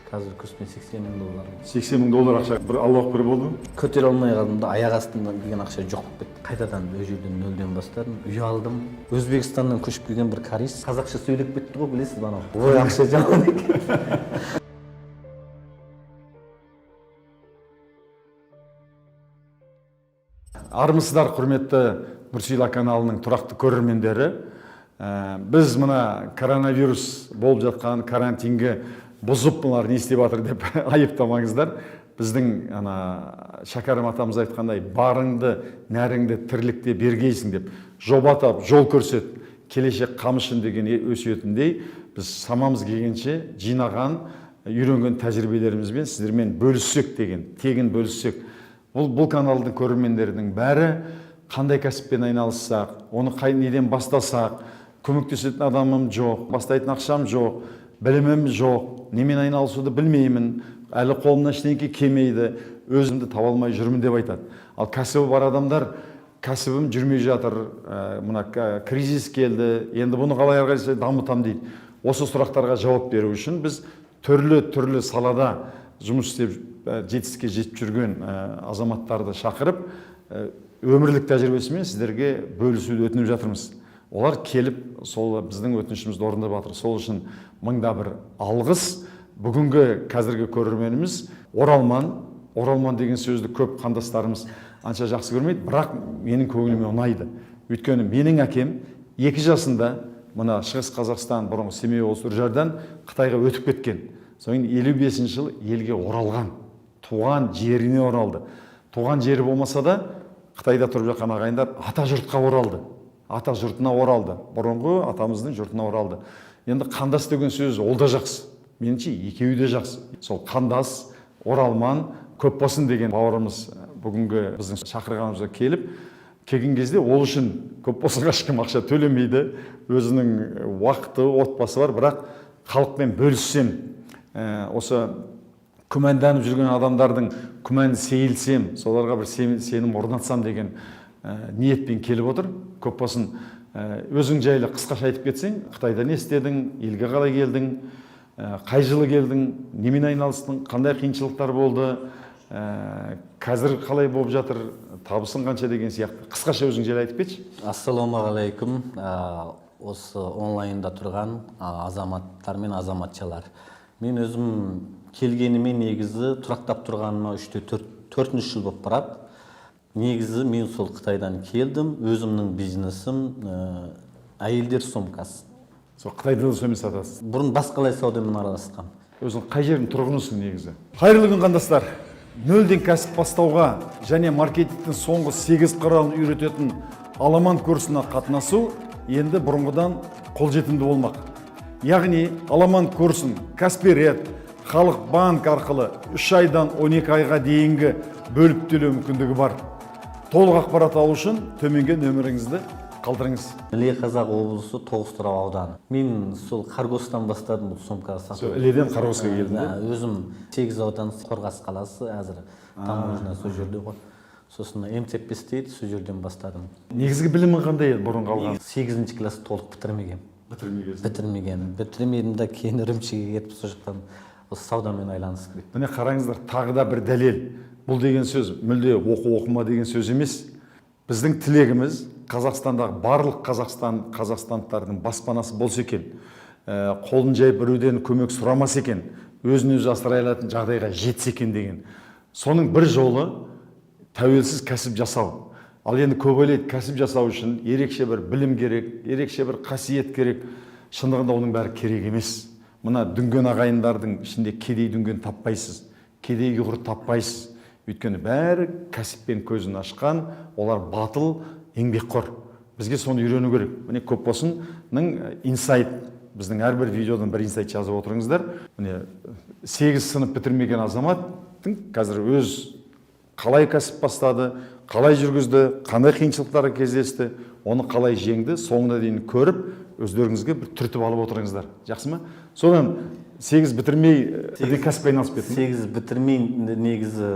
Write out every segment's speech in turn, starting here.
Қазір курспен 80 мың доллар. 80 мың доллар ақша бір Аллах бір болды ма? Көтере алмай қалдым да, аяқ астынан келген ақша жоқ болып кетті. Қайтадан ол жерден нөлден бастадым, үй алдым. Өзбекстаннан көшіп келген бір кореец қазақша сөйлеп кетті ғой, білесіз бе, анау ой, ақша жаман екен. Армысыздар, құрметті Нұрсила каналының тұрақты көрермендері. Біз мына коронавирус болып жатқан карантинге бұзып, бұлар не істеп жатыр деп айыптамаңыздар. Біздің ана Шәкәрім атамыз айтқандай, барыңды, нәріңді тірлікте бергейсің деп, жоба тап, жол көрсет, келешек қамшын деген өсиетіндей, біз шамамыз келгенше жинаған, үйренген тәжірибелерімізбен сіздермен бөліссек деген, тегін бөліссек. Бұл каналдың көрермендерінің бәрі қандай кәсіппен айналыссақ, оны қай неден бастасақ, көмектесетін адамым жоқ, бастайтын ақшам жоқ, білімім жоқ, немен айналысуды білмеймін, әлі қолымнан ештеңе келмейді, өзімді таба алмай жүрмін деп айтады. Ал кәсібі бар адамдар кәсібім жүрмей жатыр, мына кризис келді, енді бұны қалай ары қарай дамытамын дейді. Осы сұрақтарға жауап беру үшін біз түрлі-түрлі салада жұмыс істеп, жетістікке жетіп жүрген азаматтарды шақырып, өмірлік тәжірибесімен сіздерге бөлісуді өтініп жатырмыз. Олар келіп, сол біздің өтінішімізді орындап жатыр. Сол үшін мыңда бір алғыс. Бүгінгі қазіргі көрерменіміз оралман. Оралман деген сөзді көп қандастарымыз анша жақсы көрмейді, бірақ менің көңіліме ұнайды. Өйткені менің әкем 2 жасында мына Шығыс Қазақстан, бұрынғы Семей облысы Үржардан Қытайға өтіп кеткен. Содан кейін елу бесінші жылы елге оралған, туған жеріне оралды. Туған жері болмаса да Қытайда тұрып жатқан ағайындар ата жұртқа оралды. Ата жұртына оралды. Бұрынғы атамыздың жұртына оралды. Енді қандас деген сөз ол да жақсы. Меніңше екеуі де жақсы. Сол қандас, оралман көп болсын деген бауырымыз бүгінгі біздің шақырғанымызға келіп, келген кезде ол үшін көп болсынға ешкім ақша төлемейді. Өзінің уақыты, отбасы бар, бірақ халықпен бөліссем, осы күмәнданып жүрген адамдардың күмәнін сейілсем, соларға бір сенім орнатсам деген ниетпен келіп отыр. Көп болсын, өзің жайлы қысқаша айтып кетсең, Қытайда не істедің, елге қалай келдің, қай жылы келдің, немен айналыстың, қандай қиыншылықтар болды, қазір қалай болып жатыр, табысың қанша деген сияқты қысқаша өзің жайлы айтып кетші. Ассалаумағалейкум, осы онлайнда тұрған азаматтар мен азаматшалар. Мен өзім келгеніме негізі тұрақтап тұрғаныма үште төртінші жыл болып барады. Негізі мен сол Қытайдан келдім, өзімнің бизнесім, әйелдер сумкасы. Сол Қытайда да сонымен сатасыз? Бұрын басқалай саудамен араласқам. Өзің қай жердің тұрғынысың негізі? Қайырлы күн, қандастар! Нөлден кәсіп бастауға және маркетингтің соңғы 8 құралын үйрететін Аламан курсына қатынасу енді бұрынғыдан қолжетімді болмақ. Яғни Аламан курсын Каспи Ред, Халық банк арқылы 3 айдан 12 айға дейінгі бөліп төлеу мүмкіндігі бар. Толық ақпарат алу үшін төменгі нөміріңізді қалдырыңыз. Іле Қазақ облысы, Тоғызтырау ауданы. Мен сол Хоргостан бастадым бұл сумка сатуды. Сол Іледен Хоргосқа келдің, Да, өзім 8 аудан, Қорғас қаласы, әзір таможня сол жерде ғой. Сосын МТП істейді, сол жерден бастадым. Негізгі білімің қандай еді бұрын қалған? 8 класс толық бітірмегенмін. Бітірмегенсің. Бітірмеген. Бітірмедім да, кейін Үрімшіге кетіп, сол жақтан осы саудамен айналысып кеттім. Міне қараңыздар, тағы да бір дәлел. Бұл деген сөз мүлде оқу оқыма деген сөз емес. Біздің тілегіміз Қазақстандағы барлық қазақстандықтардың баспанасы болса екен, қолын жайып біреуден көмек сұрамас екен, өзін өзі асырай алатын жағдайға жетсе екен деген. Соның бір жолы тәуелсіз кәсіп жасау. Ал енді көп ойлайды, кәсіп жасау үшін ерекше бір білім керек, ерекше бір қасиет керек. Шындығында оның бәрі керек емес. Мына дүнген ағайындардың ішінде кедей дүнген таппайсыз, кедей ұйғыр таппайсыз. Өйткені бәрі кәсіппен көзін ашқан, олар батыл, еңбекқор. Бізге соны үйрену керек. Міне көп болсынның инсайт, біздің әрбір видеодан бір инсайт жазып отырыңыздар. Міне 8 сынып бітірмеген азаматтың қазір өз қалай кәсіп бастады, қалай жүргізді, қандай қиыншылықтарға кездесті, оны қалай жеңді, соңына дейін көріп, өздеріңізге бір түртіп алып отырыңыздар. Жақсы ма? Содан 8 бітірмей, бірден кәсіпке айналысып кеттің бе? 8 бітірмей негізі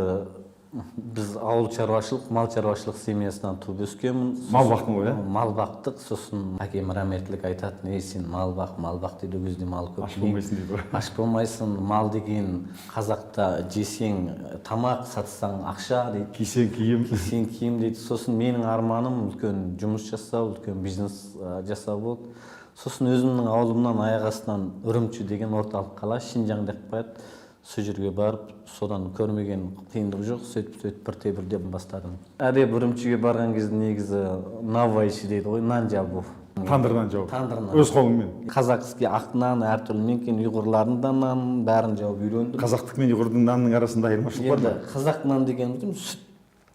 Біз ауыл шаруашылық, мал шаруашылық семьясынан туып өскенмін. Мал бақтың ғой, иә? Мал бақтық. Сосын әкем рахметтілік айтатын: «Ей, сен мал бақ, мал бақ», – дейді. Ол кезде мал көп. Аш болмайсың дейді ғой. Аш болмайсың. Мал деген қазақта жесең тамақ, сатсаң ақша дейді. Кисең киім. Кисең киім дейді. Сосын менің арманым үлкен жұмыс жасау, үлкен бизнес жасау болды. Сосын өзімнің ауылымнан аяқ астынан Үрімші деген орталық қала, Шинжаң деп қояды, сол жерге барып, содан көрмеген қиындық жоқ. Сөйтіп, сөйтіп, бірте бірте бастадым. Әдеп Үрімшіге барған кезде негізі навайши дейді ғой, нан жабу. Тандырдан жауып. Тандырдан. Өз қолыңмен. Казахский ақ нан, әртүрлі мен кейін ұйғырлардың да нанын бәрін жауып үйрендім. Қазақтық мен ұйғырдың нанының арасында айырмашылық бар Енді ма? Қазақ нан дегеніміз сүт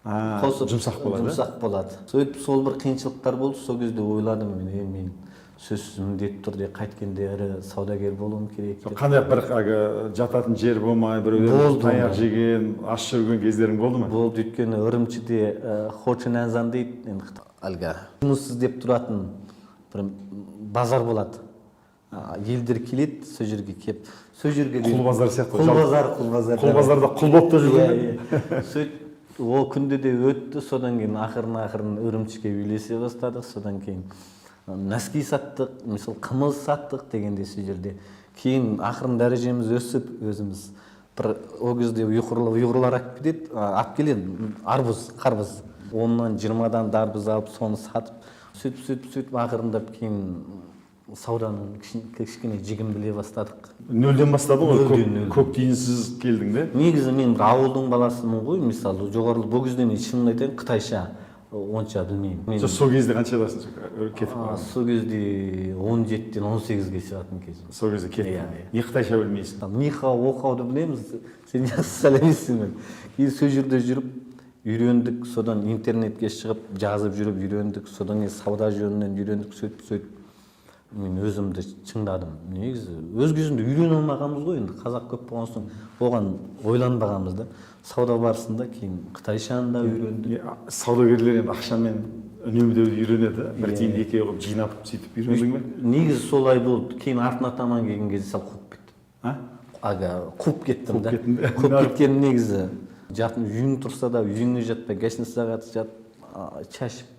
қосып жұмсақ болады. Жұмсақ болады. Сөйтіп, сол бір қиыншылықтар болды. Сол кезде ойладым мен: е, мен сөзсіз, міндетті түрде қайткенде ірі саудагер болуым керек деп. Қандай бір әлгі жататын жер болмай, біреуден Болды таяқ ондай. жеген, аш жүрген кездерің болды ма? Болды, өйткені Үрімшіде Хочинанзан дейді енді, әлгі жұмыс іздеп тұратын бір базар болады. Елдер келеді сол жерге, келіп сол жерге. Құл базар сияқты. Құл базар, құл базар. Құл базарда құл болып та жүрген. Иә. Сөйтіп, ол күнде де өтті. Содан кейін ақырын ақырын Үрімшіге үйлесе бастадық. Содан кейін носки саттық, мысалы, қымыз саттық дегенде. Сол жерде кейін ақырын дәрежеміз өсіп, өзіміз бір ол кезде ұйғырлар алып кетеді, алып келеді арбуз, қарбыз, 10-нан 20-дан дарбыз алып, соны сатып, сөйтіп, сөйтіп, сөйтіп, ақырындап кейін сауданың кішкене жігін біле бастадық. Нөлден бастады ғой. Нөлден, Көк, нөлден. көк тиынсыз келдің де. Негізі мен бір ауылдың баласымын ғой, мысалы, жоғары бұл кезде мен шынын айтайын, қытайша онша білмеймін мен. Сол кезде қаншадасың кетіп қалған? Сол кезде 17-ден 18-ге шығатын кезім. Сол кезде кеттің. Иә. Не қытайша білмейсің. Там нихао, оқауды білеміз, сен жақсы сәлеметсің бе. Кейін сол жерде жүріп үйрендік. Содан интернетке шығып, жазып жүріп үйрендік. Содан кейін сауда жөнінен үйрендік. Сөйтіп, сөйтіп мен өзімді шыңдадым. Негізі өз кезінде үйрене алмағанбыз ғой енді, қазақ көп болған соң оған ойланбағанбыз да. Сауда барысында кейін қытайшаны да үйрендік. Не, саудагерлер енді ақшамен үнемдеуді үйренеді, бір тиын екеу қылып жинап, сөйтіп үйрендің бе? Негізі солай болды. Кейін артына таман келген кезде сәл қуып кеттім. А? Ага, қуып кеттім Қуып да. кеттің де. Қуып кеткенім негізі жатын үйің тұрса да, үйіңе жатпай, гостиницаға жатып, шашып.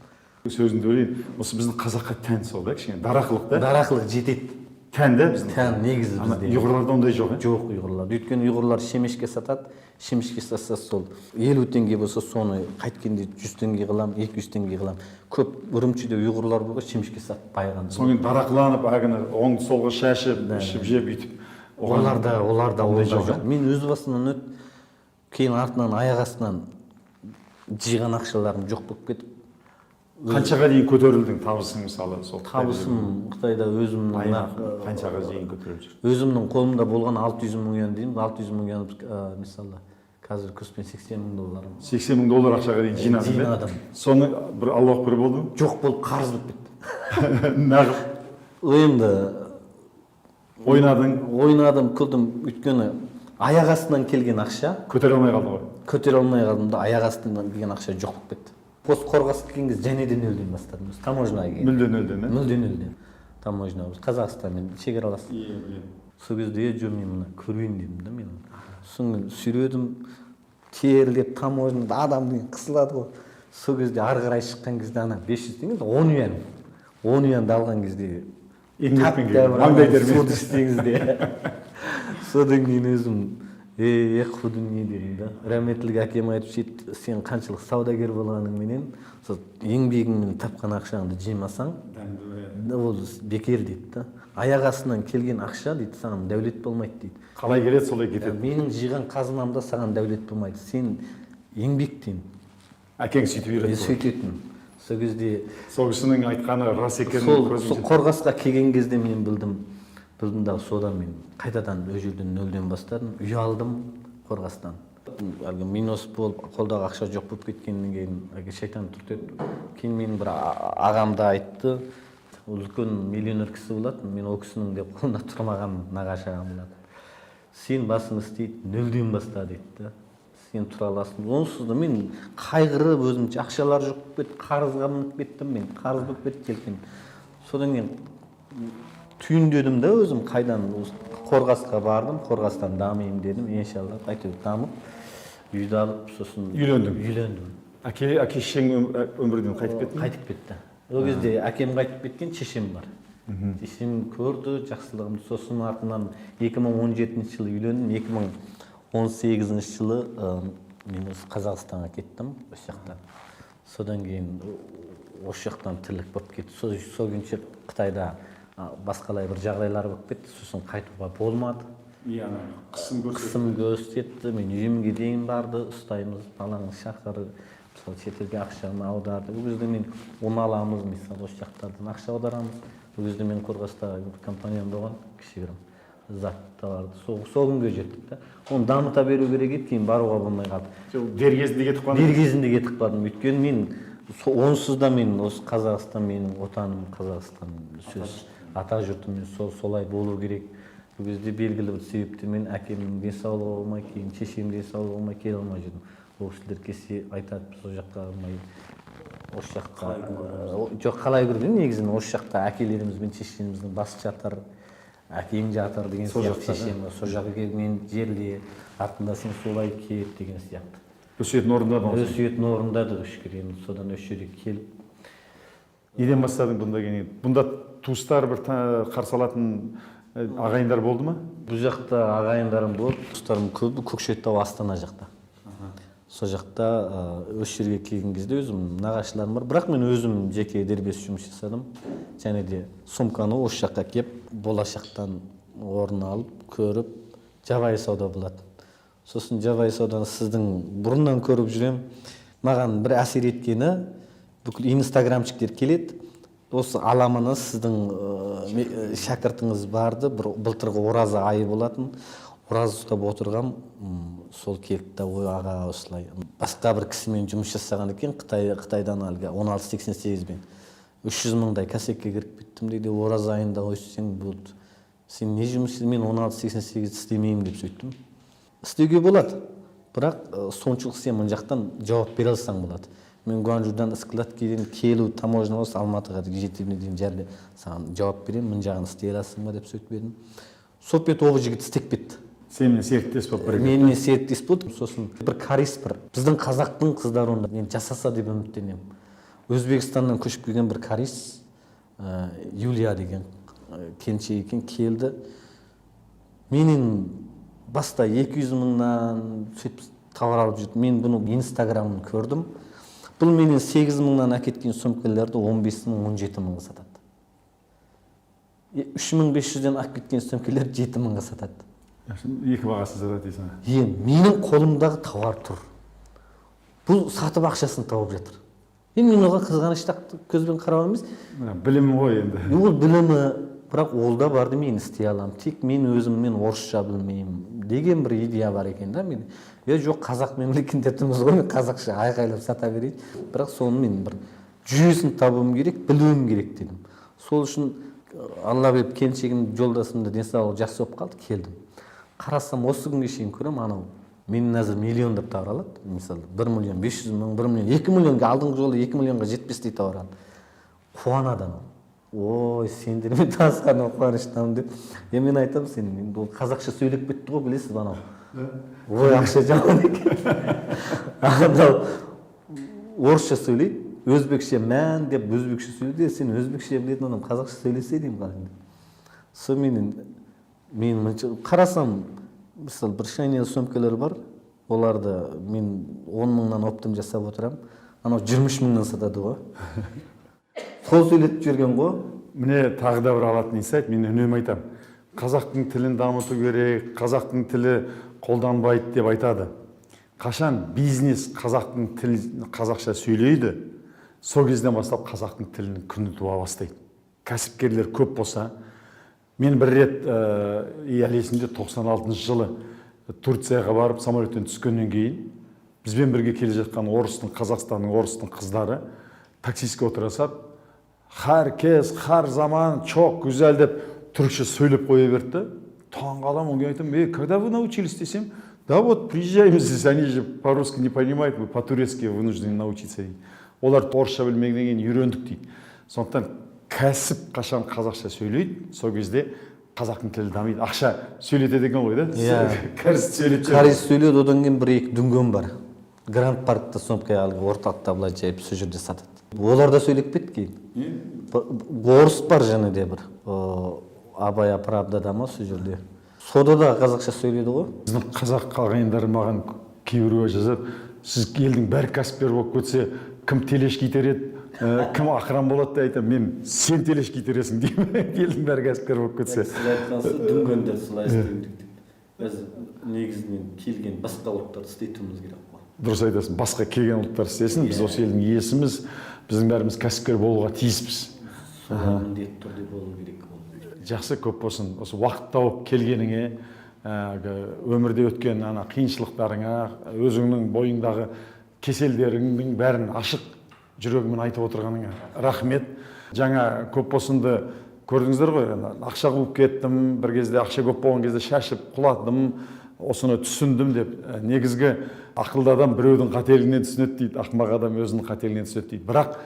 Сөзіңді бөлейін, осы біздің қазаққа тән сол да, кішкене дарақылық та. Дарақылық жетеді. Тән да біздің. Тән негізі Ана бізде. Ұйғырларда ондай жоқ, иә? Жоқ ұйғырларда, өйткені ұйғырлар шемешке сатады. Шемешке сатса, сол 50 теңге болса, соны қайткенде 100 теңге қыламын, 200 теңге қыламын. Көп Үрімшіде ұйғырлар бар ғой, шемішке сатып байыған. Содан кейін дарақыланып, әлгіні оң солға шашып, ішіп жеп өйтіп Оларда ондай ондай жоқ, жоқ. Мен өз басымнан өт, кейін артынан аяқ астынан жиған ақшаларым жоқ болып кетіп. Қаншаға дейін көтерілдің табысың, мысалы, сол Қытайда? Табысым Қытайда өзімнің Айына қаншаға дейін көтеріліп жүр? Өзімнің қолымда болған 600 мың юан дейміз. 600 мың юан, мысалы, қазір курспен 80 мың доллар. 80 мың доллар ақшаға дейін жинадың да? Жинадым. Соны бір Аллах бір болды ма? Жоқ болып, қарыз болып кетті. Нағып? Енді ойнадың. Ойнадым, күлдім, өйткені аяқ астынан келген ақша. Көтере алмай қалды ғой. Көтере алмай қалдым да, аяқ астынан келген ақша жоқ болып кетті. Осы Қорғасқа келген кезде және де нөлден бастадым осы таможняға келген. Мүлде нөлден, иә? Мүлде нөлден. Таможня, Қазақстанмен шекаралас. Иә, білемін. Сол кезде: «Е, жоқ, мен мына көрейін», – дедім да. Мен сосын сүйредім, терлеп, таможняда адам деген қысылады ғой. Сол кезде ары қарай шыққан кезде ана 500 теңге, 10 юань, 10 юанды алған кезде Еңбекпен тәп келген, тәуір маңдай ана термен. Суды ішсеңіз де. Содан кейін өзім: «Е, қу дүние», – дедім да. Рахметтілік әкем айтып сөйтті: «Сен қаншалық саудагер болғаныңменен, сол еңбегіңмен тапқан ақшаңды жимасаң, ол бекер», – дейді да. «Аяқ астынан келген ақша, – дейді, – саған дәулет болмайды», – дейді. Қалай келеді, солай кетеді. «Менің жиған қазынамда саған дәулет болмайды, сен еңбектен». Әкең сөйтіп үйретті ғой. Сөйтетін сол кезде. Сол кісінің айтқаны рас екенін Сол көзім сол жетті. Қорғасқа келген кезде мен білдім, білдім дағы. Содан мен қайтадан ол жерден нөлден бастадым, үй алдым Қорғастан. Әлгі минус болып, қолдағы ақша жоқ болып кеткеннен кейін әлгі шайтан түртеді. Кейін менің бір ағам да айтты, ол үлкен миллионер кісі болатын, мен ол кісінің де қолында тұрмаған нағашы ағам болатын. «Сен басың істейді, нөлден баста», – дейді да, «сен тұра аласың онсыз да». Мен қайғырып, өзімше ақшалар жоқ болып кетті, қарызға мініп кеттім, мен қарыз болып кетті желкем. Содан кейін түйіндедім да өзім, қайдан осы Қорғасқа бардым, Қорғастан дамиын дедім, иншалла, әйтеуір дамып. Үйді алып, сосын Үйлендің? Үйлендім. Әке шешең өмірден қайтып кетті ме? Қайтып кетті. Ол кезде әкем қайтып кеткен, шешем бар. Шешем көрді жақсылығымды. Сосын артынан 2017 жылы үйлендім. 2018 жылы мен осы Қазақстанға кеттім осы жақта. Содан кейін осы жақтан тірлік болып кетті. Сол күйінше Қытайда басқалай бір жағдайлар болып кетті, сосын қайтуға болмады. Иә, ана қысым көрсетті. Қысым көрсетті. Мен үйімге дейін барды, ұстаймыз, балаңды шақыр, мысалы, шетелге ақшаны аударды. Ол кезде мен оны аламыз, мысалы, осы жақтардан ақша аударамыз. Ол кезде мен Қорғаста бір компаниям болған, кішігірім зат товарды. Сол күнге жеттік та, оны дамыта беру керек еді, кейін баруға болмай қалды. Сол дер кезінде кетіп қалдың. Дер кезінде кетіп қалдым, өйткені мен онсыз да мен осы Қазақстан менің отаным, Қазақстан сөз ата жұртым, мен солай болу керек. Ол кезде белгілі бір себептермен әкемнің денсаулығы болмай, кейін шешемнің денсаулығы болмай, келе алмай жүрдім. Ол кісілер келсе, айтады: «Біз ол жаққа бармай, осы жаққа жоқ, қалай көрген негізінен, осы жақта әкелеріміз бен шешеміздің басы жатыр, әкең жатыр» деген Сол сияқты. Жақта, да? Шешем сол жаққа келіп, мен жерде артында, сен солай кет деген сияқты. Өсиетін орындадың ғой сен. Өсиетін орындадық, шүкір. Енді содан осы жерге келіп. Неден бастадың бұнда келгенде? Бұнда туыстар, бір қарсы алатын ағайындар болды ма? Бұл жақта ағайындарым болды, туыстарым көп. Көкшетау, Астана жақта, сол жақта. Осы жерге келген кезде өзім нағашыларым бар, бірақ мен өзім жеке дербес жұмыс жасадым. Және де сумканы осы жаққа келіп, болашақтан орын алып көріп, жабайы сауда болатын. Сосын жабайы сауданы сіздің бұрыннан көріп жүремін. Маған бір әсер еткені, бүкіл инстаграмщиктер келеді, осы аламаны сіздің шәкіртіңіз барды. Бір былтырғы ораза айы болатын, ораза ұстап отырғам. Сол келді да: «Ой, аға, осылай басқа бір кісімен жұмыс жасаған екен Қытай, Қытайдан әлгі 16,88-бен 300 мыңдай косякке кіріп кеттім», — дейді. «Ораза айында өйстсең болды, сен не жұмыс істе- мен 16,88 істемеймін», — деп сөйттім. Істеуге болады, бірақ соншалық сен мына жақтан жауап бере алсаң болады. Мен Гуанчжудан складке дейін келу, таможня болса, Алматыға жетуіне дейін жерде саған жауап беремін, мына жағын істей аласың ба деп сөйтіп едім. Сол бет ол жігіт істеп кетті. Сенімен серіктес болып бірге. Менімен серіктес болды. Сосын бір карис, бір біздің қазақтың қыздары, онда мен жасаса деп үміттенемін. Өзбекстаннан көшіп келген бір карис, Юлия деген келіншек екен. Келді, менен баста 200 мыңнан сөйтіп товар алып жүрді. Мен бұны инстаграмын көрдім. Бұл менен 8 мыңнан әкеткен сөмкелерді 15 мың, 17 мыңға сатады. 3500-ден алып кеткен сөмкелерді 7 мыңға сатады. Екі бағасын сатады дейсің ғой. Енді менің қолымдағы товар тұр, бұл сатып ақшасын тауып жатыр. Енді мен оған қызғаныш көзбен қарау емес. Мына білім ғой енді. Ол білімі, бірақ ол да барды, мен істей аламын, тек мен өзім, мен орысша білмеймін деген бір идея бар екен да. Мен: «Е, жоқ, қазақ мемлекетіміз ғой, мен қазақша айқайлап сата берейін, бірақ соны мен бір жүйесін табуым керек, білуім керек», — дедім. Сол үшін Алла беріп, келіншегім, жолдасым да денсаулығы жақсы болып қалды. Келдім, қарасам, осы күнге шейін көремін, анау менен қазір миллиондап товар алады. Мысалы, 1 миллион 500 мың, 1 миллион, 2 миллионға, алдыңғы жолы 2 миллионға жетпестей товар алды. Қуанады анау: «Ой, сендермен танысқаныма қуаныштымын», — деп. Е, мен айтамын: «Сен енді ол қазақша сөйлеп кетті ғой, білесіз бе?» Анау: «Ой, ақша жаман екен». Анау орысша сөйлейді, өзбекше мән деп өзбекше сөйлейді. «Сен өзбекше білетін адам қазақша сөйлесе деймін қалай?» деп. Соныменен мен қарасам, мысалы, бір Шанель сөмкелер бар, оларды мен 10 мыңнан оптом жасап отырамын, анау 23 мыңнан сатады ғой. Сол сөйлетіп жіберген ғой. Міне, тағы да бір алатын инсайт. Мен үнемі айтамын, қазақтың тілін дамыту керек, қазақтың тілі қолданбайды деп айтады. Қашан бизнес қазақтың тіл қазақша сөйлейді, сол кезден бастап қазақтың тілінің күні туа бастайды, кәсіпкерлер көп болса. Мен бір рет, әлі есімде, 96 жылы Турцияға барып, самолеттен түскеннен кейін бізбен бірге келе жатқан орыстың, Қазақстанның, орыстың қыздары таксистке отыра сап: «Herkes her zaman çok güzel», — деп түрікше сөйлеп қоя берді да. Таң қаламын. Одан кейін айтамын: «Ей, когда вы научились?» — десем: «Да вот приезжаем здесь, они же по-русски не понимают, мы по-турецки вынуждены научиться», — дейді. Олар орысша білмегеннен кейін үйрендік дейді. Сондықтан кәсіп қашан қазақша сөйлейді, сол кезде Қазақтың тілі дамиды, ақша сөйлетеді екен ғой да. Иә. Кәріс сөйлетеді. Кәріс сөйледі. Одан кейін бір екі дүнген бар Гранд Паркта, сумка әлгі орталықта былай жайып, сол жерде сатады. Олар да сөйлеп кетті кейін. Орыс бар және де бір Абая Правдада ма, сол жерде, сода да қазақша сөйлейді ғой. Біздің қазақ ағайындар маған кейбіреуі жазады: «Сіз, елдің бәрі кәсіпкер болып кетсе, кім тележка итереді, кім охран болады?» – деп айтамын. Мен: «Сен тележка итересің», – деймін, елдің бәрі кәсіпкер болып кетсе. Сіз айтқансыз, дүнгендер солай істеу керек деп. Біз негізінен келген басқа ұлттарды істетуіміз керек қой. Дұрыс айтасың, басқа келген ұлттар істесін. Біз осы елдің иесіміз, біздің бәріміз кәсіпкер болуға тиіспіз. Солай міндетті түрде болу керек ол. Жақсы, көп болсын, осы уақыт тауып келгеніңе, өмірде өткен ана қиыншылықтарыңа, өзіңнің бойыңдағы кеселдеріңнің бәрін ашық жүрегіңмен айтып отырғаныңа рахмет. Жаңа көп болсынды көрдіңіздер ғой, ана ақша қуып кеттім бір кезде, ақша көп болған кезде шашып құладым, осыны түсіндім деп. Негізгі ақылды адам біреудің қателігінен түсінеді дейді, ақымақ адам өзінің қателігінен түсінеді дейді. Бірақ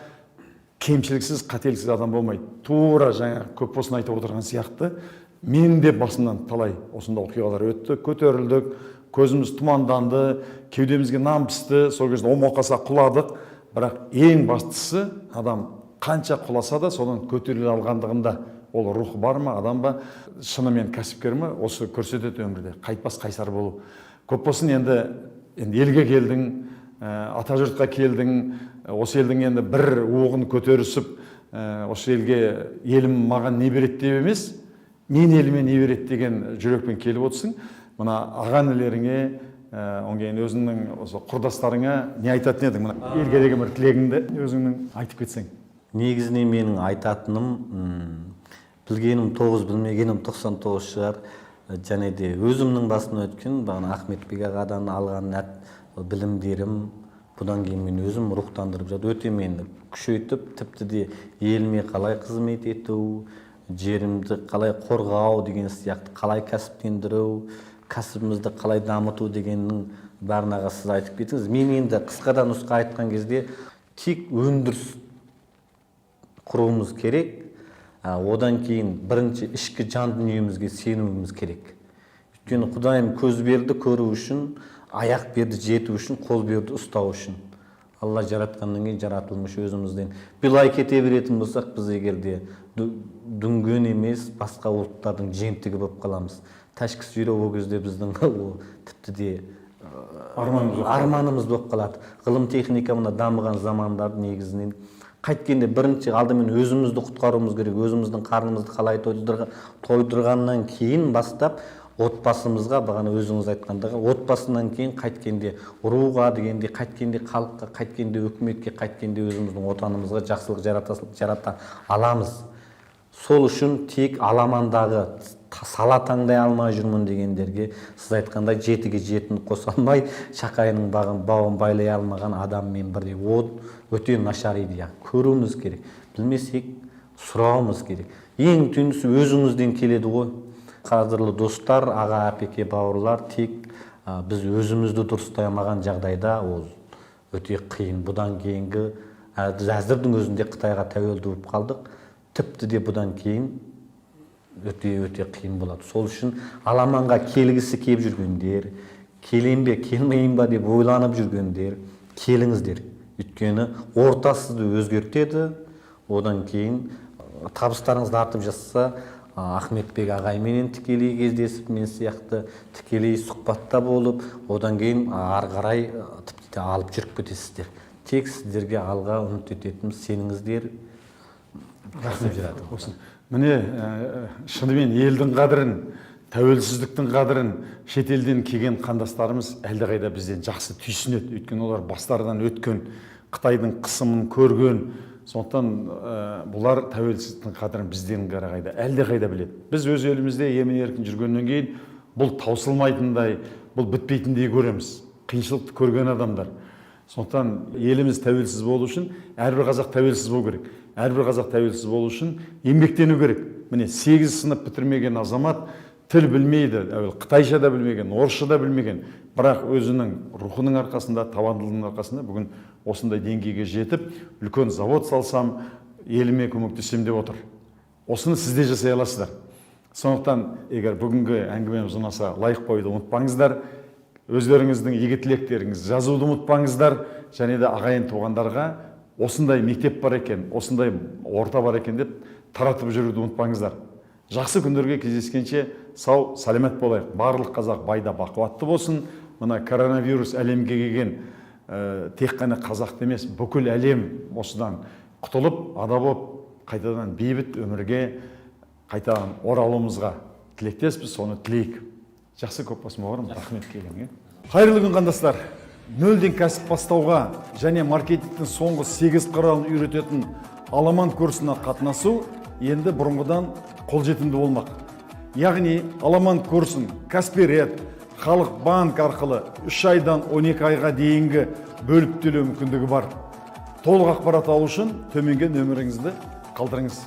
кемшіліксіз, қателіксіз адам болмайды. Тура жаңа көп болсын айтып отырған сияқты, мен де басымнан талай осындай оқиғалар өтті. Көтерілдік, көзіміз тұманданды, кеудемізге нан пісті, сол кезде омақаса құладық. Бірақ ең бастысы, адам қанша құласа да, содан көтеріле алғандығында. Ол рухы бар ма адам ба, шынымен кәсіпкер ме, осы көрсетеді өмірде қайтпас қайсар болу. Көп болсын, енді елге келдің, ата жұртқа келдің, осы елдің енді бір уығын көтерісіп, осы елге елім маған не береді деп емес, мен еліме не береді деген жүрекпен келіп отырсың. Мына аға інілеріңе, одан кейін өзіңнің осы құрдастарыңа не айтатын едің? Мына елге деген бір тілегіңді өзіңнің айтып кетсең. Негізінен менің айтатыным, білгенім тоғыз, білмегенім 99 шығар. Және де өзімнің басымнан өткен, бағана Ахметбек ағадан алған білімдерім, бұдан кейін мен өзім рухтандырып жатыр, өте мені күшейтіп, тіпті де еліме қалай қызмет ету, жерімді қалай қорғау деген сияқты, қалай кәсіптендіру, кәсібімізді қалай дамыту дегеннің бәрін, аға, сіз айтып кеттіңіз. Мен енді қысқадан нұсқа айтқан кезде, тек өндіріс құруымыз керек. Одан кейін бірінші ішкі жан дүниемізге сенуіміз керек. Өйткені Құдайым көз берді көру үшін, аяқ берді жету үшін, қол берді ұстау үшін. Алла жаратқаннан кейін жаратылмыш өзімізден былай кете беретін болсақ, біз егер де дүнген емес, басқа ұлттардың жемтігі болып қаламыз. Тәшкі сүйреу ол кезде біздің ол тіпті де арманымыз жоқ. Арманымыз болып қалады. Ғылым, техника мына дамыған замандар негізінен қайткенде бірінші алдымен өзімізді құтқаруымыз керек. Өзіміздің қарнымызды қалай тойдырғаннан кейін бастап отбасымызға, бағана өзіңіз айтқандай, отбасынан кейін қайткенде руға дегенде, қайткенде халыққа, қайткенде үкіметке, қайткенде өзіміздің отанымызға жақсылық жарата аламыз. Сол үшін тек аламандағы сала таңдай алмай жүрмін дегендерге, сіз айтқандай, жетіге жетіні қоса алмай, шақайының бауын байлай алмаған адаммен бірдей. Ол өте нашар идея. Көруіміз керек, білмесек, сұрауымыз керек. Ең түйіндісі өзіңізден келеді ғой. Қадірлі достар, аға, әпеке, бауырлар, тек біз өзімізді дұрыстай алмаған жағдайда ол өте қиын. Бұдан кейінгі біз әзірдің өзінде Қытайға тәуелді болып қалдық. Тіпті де бұдан кейін өте өте қиын болады. Сол үшін аламанға келгісі келіп жүргендер, келем бе, келмейін ба деп ойланып жүргендер, келіңіздер. Өйткені орта сізді өзгертеді. Одан кейін табыстарыңызды артып жатса, Ахметбек ағайменен тікелей кездесіп, мен сияқты тікелей сұхбатта болып, одан кейін ары қарай тіпті де алып жүріп кетесіздер. Тек сіздерге алға үміт ететінім, сеніңіздер. Рахмет болсын. Міне, шынымен елдің қадірін, тәуелсіздіктің қадірін шетелден келген қандастарымыз әлдеқайда бізден жақсы түйсінеді. Өйткені олар бастарынан өткен, Қытайдың қысымын көрген. Сондықтан бұлар тәуелсіздіктің қадірін бізден қарағайда әлдеқайда біледі. Біз өз елімізде емін еркін жүргеннен кейін бұл таусылмайтындай, бұл бітпейтіндей көреміз, қиыншылықты көрген адамдар. Сондықтан еліміз тәуелсіз болу үшін әрбір қазақ тәуелсіз болу керек. Әрбір қазақ тәуелсіз болу үшін еңбектену керек. Міне, сегіз сынып бітірмеген азамат, тіл білмейді, әуелі қытайша да білмеген, орысша да білмеген, бірақ өзінің рухының арқасында, табандылығының арқасында бүгін осындай деңгейге жетіп, үлкен завод салсам, еліме көмектесем деп отыр. Осыны сіз де жасай аласыздар. Сондықтан егер бүгінгі әңгімеміз ұнаса, лайк қоюды ұмытпаңыздар, өздеріңіздің игі тілектеріңізді жазуды ұмытпаңыздар және де ағайын туғандарға осындай мектеп бар екен, осындай орта бар екен деп таратып жүруді ұмытпаңыздар. Жақсы күндерге кездескенше сау саламат болайық. Барлық қазақ байда бақуатты болсын. Мына коронавирус әлемге келген тек қана қазақты емес, бүкіл әлем осыдан құтылып, ада болып, қайтадан бейбіт өмірге қайтадан оралуымызға тілектеспіз, соны тілейік. Жақсы, көп болсын, бауырым, рахмет келгеніңе. Қайырлы күн, қандастар! Нөлден кәсіп бастауға және маркетингтің соңғы 8 құралын үйрететін Аламан курсына қатынасу енді бұрынғыдан қолжетімді болмақ. Яғни Аламан курсын Каспи Ред, Халық банк арқылы 3 айдан 12 айға дейінгі бөліп төлеу мүмкіндігі бар. Толық ақпарат алу үшін төменгі нөміріңізді қалдырыңыз.